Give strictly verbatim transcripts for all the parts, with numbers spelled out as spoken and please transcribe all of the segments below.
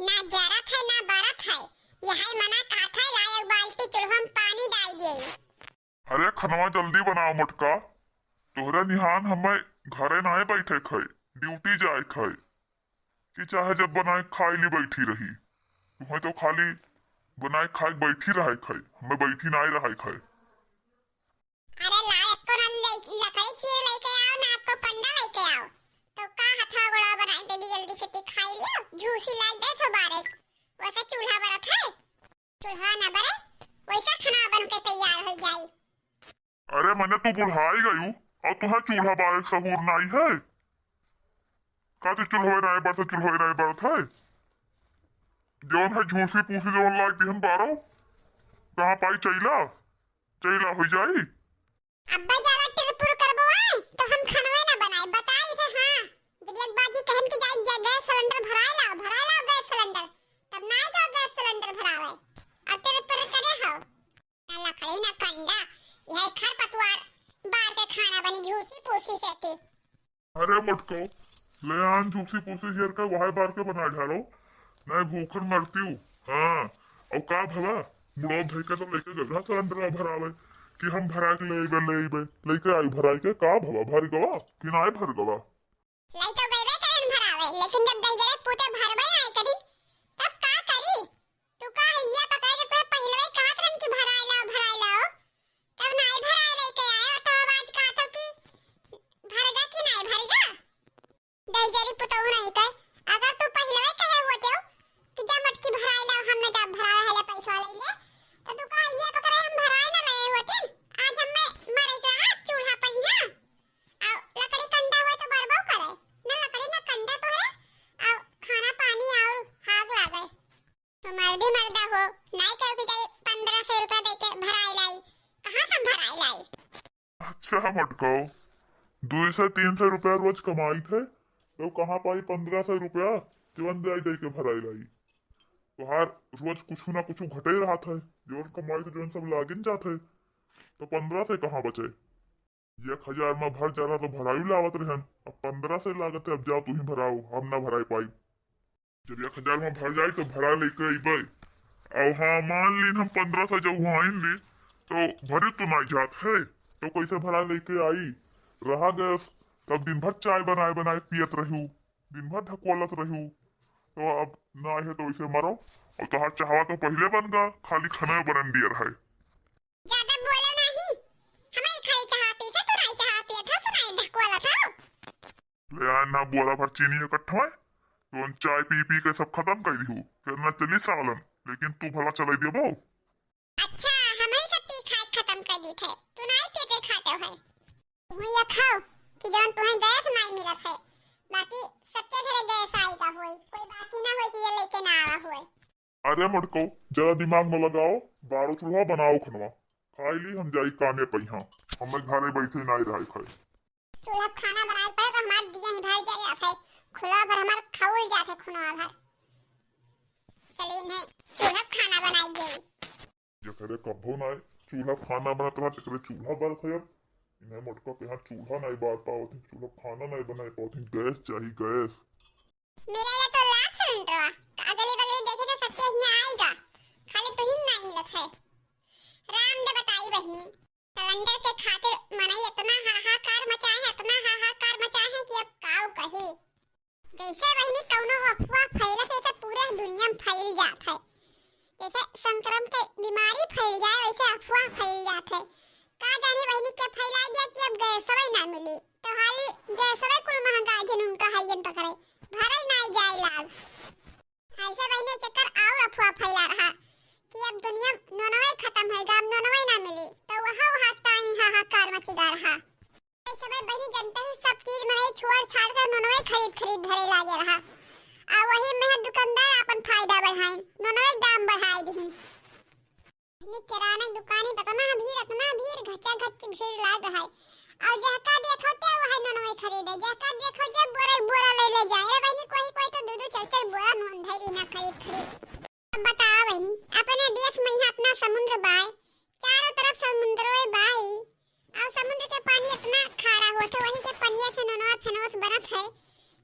ना जरत है, ना बरत है। यहै मना कहत है, लाय एक बाल्टी चूल्हा में पानी डाल दिए। अरे खनवा जल्दी बनाओ मोटका, तोहरे निहान हमें घरे नाय बैठे क है, ड्यूटी जाए क है। कि चाहे जब बनाए खाए ली बैठी रही, तुहें तो खाली बनाए खाए बैठी रहे क है, हमें बैठी नाय रहे क है। अरे ला, एको ना ले, लकड़ी चीर लेके आओ, ना आपको कंडा लेके आओ। तो का हथवा गोड़वा बनाए दे दी, जल्दी से ती खाई लियो, झूसी लाग दे सो बारे। वैसे चूल्हा बरत है, चूल्हा ना बरे, वैसा खाना बन के तैयार हो जाई। अरे मने तू बुढ़ाई गयू, और तुहे चूल्हा बारे क सहूर नाई है? का तू चूल्हा नाई बरत, चूल्हा नाई बरत है? जौन है झूसी पूसी जौन लाग दिहन बारो, कहाँ पाई चैला? चैला हो जाई। अब्बा ज्यादा टिरपुर करबो आए, तो हम खनवे ना बनाए, बताई थे, हाँ। जब एक बाजी कहन की जाई, जा गैस सिलेंडर भराए लाओ, भराए लाओ गैस सिलेंडर, तब ना आई जाओ गैस सिलेंडर भरावे, और टिरपुर करे हो। ना लकड़ी ना कंडा, यह खरपतवार बार के खाना बनी झूसी पूसी से थी। अरे मोटको, ले आन झूसी पूसी हेर के वहाय बार के बना ढालो, नहीं भूखन मरती हूँ। हाँ, और का भला, मुड़ो धई के तो लेके गगहा सिलेंडर भरावे कि हम भरा के ले अइबे, ले अइबे, लेके आई भराई के, का भला, भर गवा कि नाय भर गवा? लई तो गइबे करेन भरावे, लेकिन जब दहिजरे पूते भरबे नाय करिन, तब का करी? तू का हइया पकड़ के तोरे पहिलवे कहत रहन कि भराए लाओ, भराए लाओ, तब नाय भराए लेके आए, तो अब आज कहत हो कि भरगा कि नाय भरगा? दहिजरी पुतहु नहीं कहे, अगर तू पहिलवे कहे होते हो कि जा मटकी भराए लाओ, हम न जाब भरावे, हले पैसा ले ले, तो तू का हइया पकड़े हम भराए न ले होते। आज हमें मरे के रहा चूल्हा पे ही, हाँ। आ लकड़ी कंडा हुए तो बरबो करे, न लकड़ी न कंडा तो है, आ खाना पानी और हाग लागे। तो मर्दी मर्दा हो, नाई केहू की जाई पन्द्रह सौ रुपया दे के भराई लाई, कहाँ से हम भराई लाई? अच्छा मोटको, दुई सौ तीन सौ रुपया रोज कमाई थे, तो कहाँ पाई पन्द्रह सौ रुपया, जवन दे दे के भराई लाई? तोहार रोज कुछ ना कुछ घटे रहत है, जवन कमाई थे जवन सब लागिन जात है, तो पन्द्रह सौ कहाँ बचे? एक हजार में भर जाना तो भराई लावत रहन, अब पन्द्रह सौ लागत है, अब जाओ तू ही भराओ, हम ना भराई पाई। जब एक हजार में भर जाई तो भरा लेके अइबे। और हाँ, मान लीन हम पन्द्रह सौ जब हुआइन ली तो भरी तो नाई जात है, तो कैसे भरा लेके आई? रहा गैस, तब दिन भर चाय बनाए बनाए पियत रहू, दिन भर ढकोलत रहू, तो अब ना है तो वैसे मरो। और तोहार चाहवा तो पहले बन गा, खाली खाना बनन दिया रहे। ज्यादा बोलो नहीं, हमारी खाली चाह पी के तू नाई चाह पियत हो, सुनाई ढकोलत हो। ले आए ना बोरा भर चीनी इकट्ठा है, तो हम चाय पी पी के सब खत्म कर दिहू, फिर ना चली सालन, लेकिन तू भला चलाई देबो। अच्छा, हम ही सब पी खाए खत्म कर दी थे, तू नहीं पीते खाते है। तू ये खाओ कि जौन तुम्हें गैस नहीं मिलत है, बाकी सबके घरे गैस आएगा होई, कोई बाकी ना होई कि ये लेके ना आवा होई। अरे मोटको, ज्यादा दिमाग न लगाओ, बारो चूल्हा बनाओ खनवा, खाई ली हम जाई कामे पइहा, हमें घरे बैठे नाई रहे खाए। चूल्हा पे खाना बनाए पड़े तो हमार दिया ही भर जरे आथे, खुला भर हमार खौल जाथे खुनवा भर। चली इन्हें चूल्हा पे खाना बनाई देई। जेकरे कभो नाय चूल्हा खाना बनत रहा, तेकरे चूल्हा बरत है। अब इन्हें मोटका के यहाँ चूल्हा नाय बार पावत है, चूल्हा खाना नाय बनाए पावत है, गैस चाही, गैस। मेरा ये तो लाख सिलेंडर बा, अगली बगली देखे तो सबके यहाँ आएगा, खाली तू ही नाय मिलत है। राम दे बताई बहिनी, सिलेंडर के खातिर मनई इतना हाहाकार मचाए हैं, इतना हाहाकार मचाए हैं कि अब काऊ कही। जैसे बहिनी कौनो अफवाह फैलत है, तो पूरे दुनिया में फैल जात है। जैसे संक्रमण के बीमारी फैल जाए, वैसे अफवाह फैल जात है। का जानी बहिनी के फैला दिया कि अब गैसवे ना मिली, तो हाली गैसवे कुल महंगा जिन उनका हाइयन पकड़े, भरे ना जाए लाग। ऐसे बहिनी चक्कर और अफवाह फैला रहा कि अब दुनिया नोनवे खत्म है, अब नोनवे ना मिली, तो वहाँ वहाँ ताई हाहाकार मच गा रहा। इस समय बहिनी जनते हैं, सब चीज मनई छोड़ छाड़ कर नोनवे खरीद खरीद धरे लागे रहा। आ वही में दुकानदार अपन फायदा बढ़ाइन, नोनवे दाम बढ़ाए दिहिन। बहिनी किराना दुकानी पे इतना भीड़, इतना भीड़, घचा घच भीड़ लाग रहा है। और जहका देखो ते वह नोनवे खरीदे, जहका देखो जे बोरा बोरा ले ले जाए। ए बहिनी कोई कोई तो दो दो चार चार बोरा नोन धरी ना खरीद खरीद। अब बताओ बहिनी, अपने देश में यहाँ इतना समुद्र बाय, चारों तरफ समुद्रवे बाई, और समुद्र के पानी इतना खारा होत है, वही के पनिया से नोनवा फेनोस बनत है,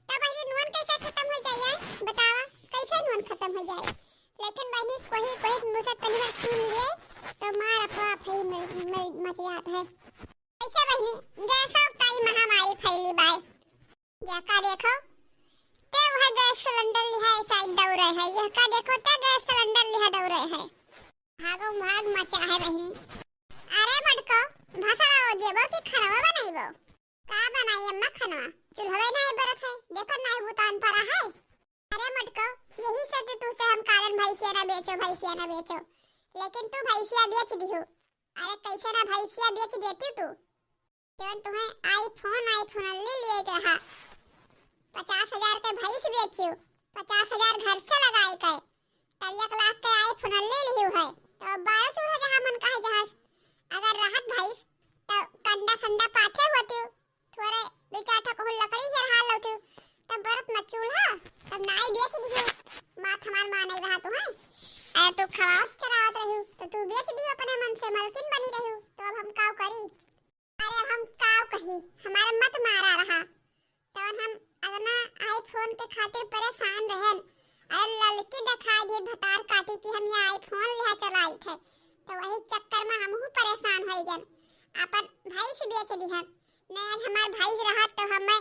तब वही नोन कैसे खत्म हो जाए? बतावा, कैसे नोन खतम होइ जाए। लेकिन बहिनी, कोही कोही मुँह से तनी भर सुन लिए तो मार अफवाह फैल, मच जात है। कैसे बहिनी, गैसो का ई महामारी फैली बाय। यहका देखो, ते वह गैस सिलेंडर लिहा शायद दौड़े है, यहका देखो, ते गैस सिलेंडर लिहा दौड़े है। भागो भाग मचा है बहिनी। अरे मटको, भसवा देबो कि खनवा बनैबो? का बनाई अम्मा खनवा? चूल्हवे नाई बरत है, देखो नाई बुतान परा है। अरे मटको, यही से तो तुसे हम कारण भैंसिया ना बेचो, भैंसिया ना बेचो, लेकिन तू भैंसिया बेच दिहू। अरे कैसे ना भैंसिया बेच देती तू? जौन तुम्हें iPhone, iPhone ले लिए के हा, पचास हजार के भैंस बेचियो, पचास हजार घर से लगाए के, तब एक लाख के iPhone ले लियो है, तो अब बारह चूल्हा जहाँ मन कहे जहाँ, अगर रहत भैंस, तो कंडा संडा पाथे होती, थोड़े दो चार ठो कहूँ लकड़ी हेरहा लौती, तब बरत न चूल्हा, तब नाई बेच दियो, मात हमार माने रहा तुम्हें। अरे तू खवावत चरावत रही, तो तू बेच दियो अपने मन से, मलकिन बनी रही, तो अब हम काव करी? अरे हम काव कही, हमारे मत मारा रहा। तवन हम अपना iPhone के खातिर परेशान रहन। अरे ललकी देखाई दिए भतार काटी कि हम ये iPhone लिहा चलाइत है। तो वही चक्कर में हमहू परेशान होइ गन। अपन भैंस बेच दिहन। नहीं आज हमार भैंस रहत तो हमें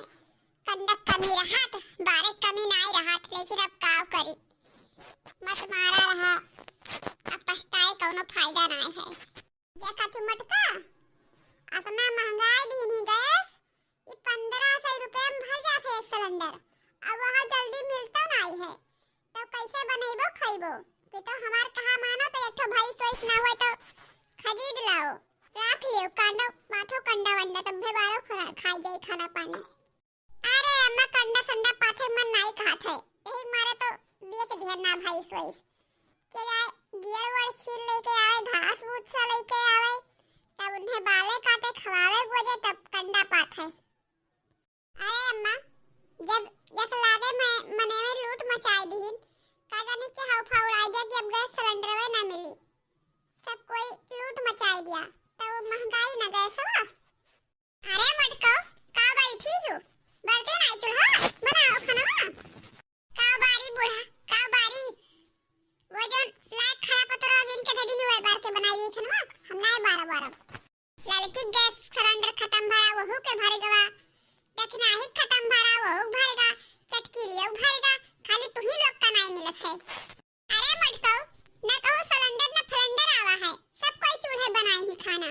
कंडक कमी रहत, बारे कमी नाई रहत, लेकिन अब काव करी। मत मारा रहा, अब पछताए कौनो फायदा नाई है। देखा तू मटका, अपना महंगाई दीन ही गैस, ई पन्द्रह सौ रुपया में भर जात है एक सिलेंडर। अब वहाँ जल्दी मिलता नाई है, तो कैसे बनैबो खैबो? कि तो हमार कहा मानो तो एक ठो भैंस वैस ना होए तो खरीद लाओ, राख लियो, कांडो, माथो कंडा वंडा, तब भी बारो खा-, खाई जाई खाना पानी। अरे अम्मा, कंडा संडा पाथे मन नाई कहत है, यही मारे तो बेच दिहन ना भैंस वैस। के जाए गियर वर छील लेके आवे, घास भूसा लेके आवे, तब उन्हें बाले काटे, खवावे गोजे, तब कंडा पाथे। अरे अम्मा, जब एक लागे में मने में लूट मचाई दीहिन, का जानी कि हाउ फाउ उड़ाई दे कि अब गैस सिलेंडरवे ना मिली। सब कोई लूट मचाई दिया, तो महंगाई ना गैसवा। अरे मटको, का बैठी हो? बरते नाई चूल्हा, बनाओ खाना। का बारी बूढ़ा, का बारी? वो जौन लायक खड़ा पतोरा बिन के धरी नी, वही बार के बनाई दी खाना, हम नाई बारा बारा। ललकी गैस सिलेंडर खतम भरा, वहू के भर गवा। दखिनाही खतम भरा, वहू भर गा। चटकीलियो भर गा, खाली तुही लोग का नाई मिलत है। अरे मटको, न कहूँ सिलेंडर न फिलेंडर आवा है, सब कोई चूल्हे बनाई ही खाना।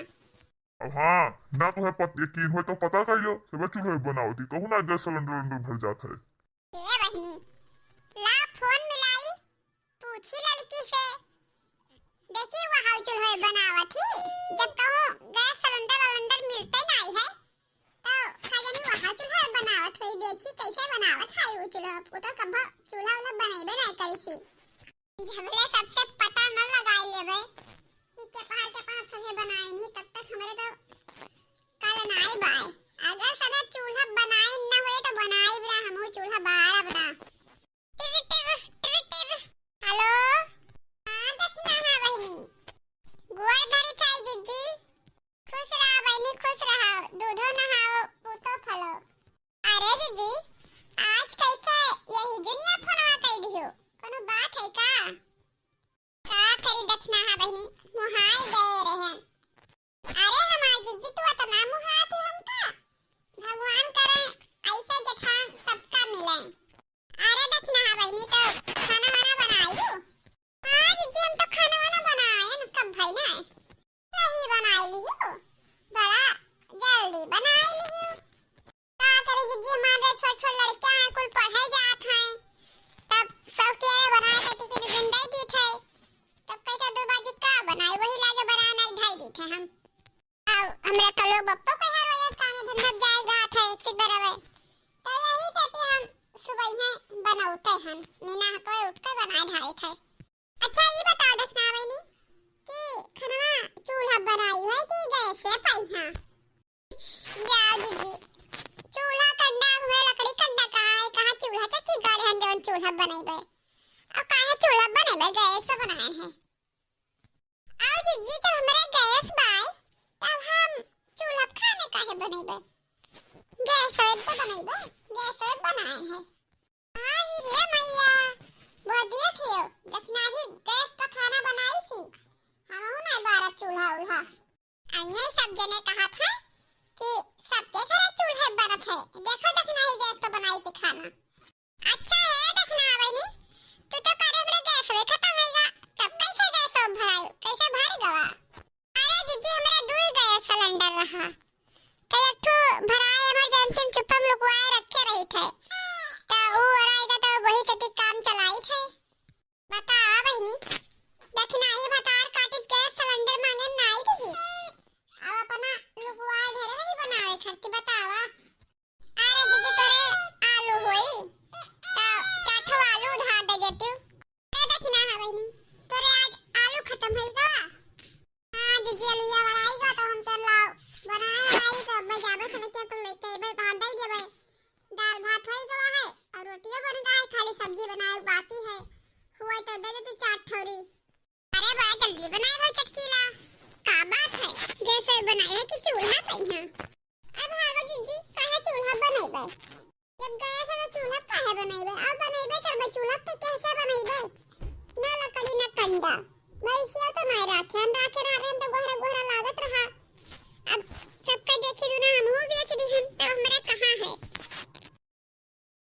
अब हाँ, ना तोहे पत-, यकीन होए तो पता कर लो, सब चूल्हे बनावती, कहूँ ना गैस सिलेंडर उलेंडर भर जात है। ए बहिनी, ला फोन मिलाई, पूछी ललकी से, देखी वहाँ चूल्हे बनावत ही, जब कहूँ गैस सिलेंडर उलेंडर मिलते नाई है, तो का जानी वहाँ चूल्हे बनावत होई, देखी कैसे बनावत है वो चूल्हा, वो तो कभो चूल्हा उल्हा बनैबे नाई करी थी। जबले सबसे पता न लगाई लेबे कि के पहाड़ के पहाड़ सभे बनाइन ही, तब तक हमरे तो कल नाई बाय। अगर सभे चूल्हा बनाइन न होए तो बनाइब ना, हमहू चूल्हा बारब ना। टिर टिर, टिर टिर। हेलो, हाँ दखिनाहा बहिनी, गोड़ धरी थाई जिज्जी। खुश रहा बहिनी, खुश रहा, दूधो नहाओ, पूतो फलो। अरे जिज्जी, आज कैसे यही जुनिया फोनवा कई दिहो? कोनो बात है का? का करी दखिनाहा बहिनी, मोहाई गए रहन। अरे हमार जिज्जी, तू इतना मोहाती हमका? भगवान करे ऐसे जेठान सबका मिले। अरे दखिनाहा बहिनी, तो खाना वाना बनायू? हाँ जिज्जी, हम तो खाना वाना बनाए न, कब भाई ना आए। नहीं बनाई लियो, बड़ा जल्दी बनाई लियो। का करी जिज्जी, हमारे छोट छोट लड़कियां हैं, कुल पढ़े जात हैं, तब सब के बनाए के टिफिन उफिन दे दीत है, तब कहते दो बाजी का बनाए, वही लागे बनाए नहीं ढाई दीत है हम। अब हमरा कलो बप्पो के हर वजह काम धंधा जाए जात है, सिद्धर रहे, तो यही से कि हम सुबह ही बनौते हैं, मीना कोई उठ के बनाए ढाई थे। अच्छा, ये बताओ दखिनाहा बहिनी कि खनवा चूल्हा बनाई है कि गैस से पाई है? जाओ दीदी, चूल्हा कंडा हुए, लकड़ी कंडा कहाँ है, कहाँ चूल्हा चक्की गाड़े हम जवन चूल्हा बनैबे? और काहे चूल्हा बनैबे, गैस से बनाए हैं। आओ दीदी, जब हमरे गैस बाय, तब हम चूल्हा खाने काहे बनैबे? गैस होए तो बनैबे, गैस होए बनाए हैं। आई रे मैया, वो देख कहत है कि सबके घरे चूल्हे बनत है, देखो दखिनहा गैस तो बनाई के खाना। अच्छा है दखिनहा बहिनी, तू तो करे हमरे गैसवे खतम होइगा, तब कैसे गैस भराई, कैसे भर गवा? अरे जीजी, हमरा दुई गैस सिलेंडर रहा, तो एक ठो भराए इमरजेंसी में चुप्पम लुकवाए रखे रही थे, तो ऊ ओराइगा तो वही से काम चलाई थे। बतावा बहिनी, दखिनहा भतार काटित गैस सिलेंडर मांगे नाई रही, अब अपना लुकवाए धरे रही बनावे खरती। बतावा। अरे जीजी, तोरे आलू होई, त चार ठो आलू उधार दे देती। ए दखिनहा बहिनी, तोरे आज आलू खतम होई गवा? हाँ जीजी, अलुइया वराई गवा तो हम चल लाओ। बनाए वराई तो अब मैं जाबे से लेके तो लेके अइबे, उधार दे देबे। दाल भात होई गवा है और रोटियो बन गवा है, खाली सब्जी बनाए बाकी है। हुआ तो दे दे तू चार ठौरी। अरे बड़ा जल्दी बनाए भाई चटकीला, का बात है? गैस पे बनाए है कि चूल्हा पे है? अब हाँ जीजी, काहे चूल्हा बनैबे? जब गैस है तो चूल्हा काहे बनैबे? अब बनैबे करबे चूल्हा तो कैसे बनैबे? ना लकड़ी ना कंडा, बैसिया तो नहीं राखे, हम राखे रह रहे हम तो गोहरा गोहरा